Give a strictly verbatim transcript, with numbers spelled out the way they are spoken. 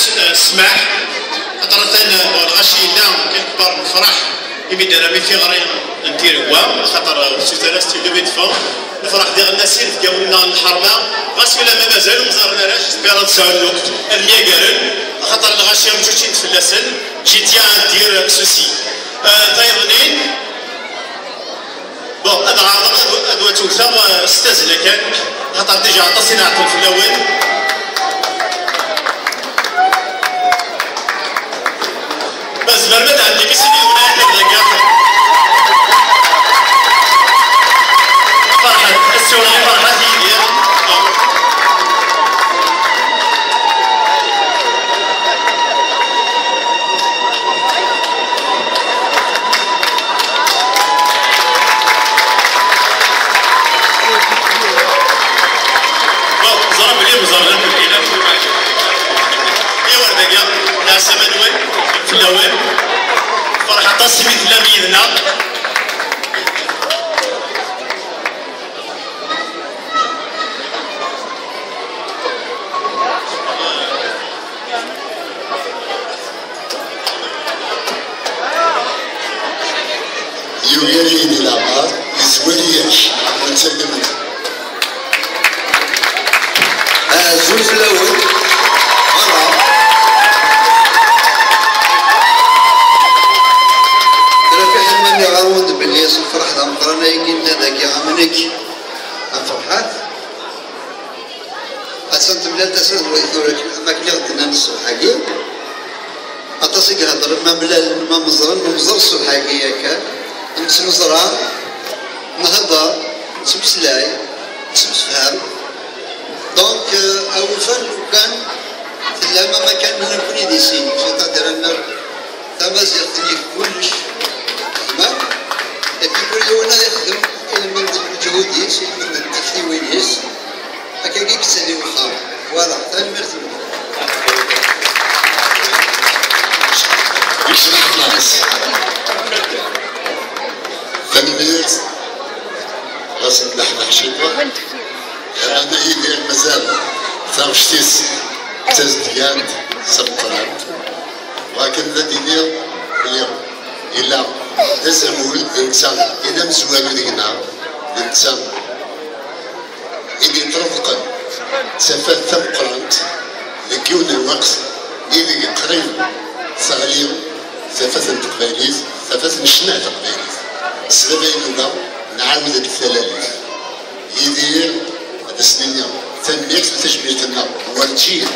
Ssmaḥ, xaṭer atan, bon, lɣaci yella kan kbar lefraḥ imi d-terram i tiɣri n tiregwa, xaṭer, euh, s uterras d levée de fonds. Lefraḥ diɣen d asireg deg wul-nneɣ n lḥerma, ɣas ulamma mazal ur ẓerren ara, j'espère ad sɛun lweqt ad myagaren, axaṭer lɣaci mǧuǧǧin-d fell-asen. Je tiens à dire ceci. Euh, tayeḍnin, Bon, ad ɛerḍeɣ ad, ad wat-wteɣ, eh, s tazzla kan, xaṭer déjà aṭas i nɛeṭṭel fell-awen. Ma tzemrem ad tɛeddim i sin yid-wen akken dagi. Ferḥat, assiwel i Ferḥat Yidir. Bon, ẓra belli mẓerren akk lḥila. Iwa dagi, leɛsama-nwen, fell-awen. Ferḥ aṭas imi tellam yid-neɣ. Yugar-iyi di leɛmer, yezwar-iyi akk, nettagem-d. Azul fell-awen. Voilà. Rafiḥ, ma nniɣ-awen-d belli s lferḥ d ameqqran ayagi nella dagi am nekk, am Ferḥat. Attan temlal tasa d way tura, am akken i ɣ-d-nnan ṣṣbeḥ-agi. Aṭas i iheddren, ma mlalen, ma meẓren, nemẓer ṣṣbeḥ-agi yakan. Nettemẓra, nhedder, nettmeslay, nettemsefham. Donc, euh, awufan lukan tellam am akken nekkni di sin, c'est-à-dire annaɣ tamaziɣt-nni deg kullec, tfehmem? Et puis kul yiwen ad ixdem i lmend n lmeǧhud-is, i lmend n tektiwin-is, akkagi i yettali wexxam. Voilà, tanemmirt-nwen. Yecbeḥ aṭas. Tanemmirt. Ɣas nleḥleḥ ciṭuḥ. Yerna Yidir mazal taɣect-is d tazedgant, d tameqqrant. Wakken d ad d-iniɣ belli yella d azamul, d netta i d amezwaru deg-neɣ, d netta i d-yeṭṭreḍqen tafat tameqqrant deg yiwen n lweqt ideg qrib teɣli tafat n teqbaylit, tafat n ccna taqbaylit. S baba inuba nɛawed-d talalit. Yidir, ad as-nini tanemmirt u tajmilt-nneɣ werǧin.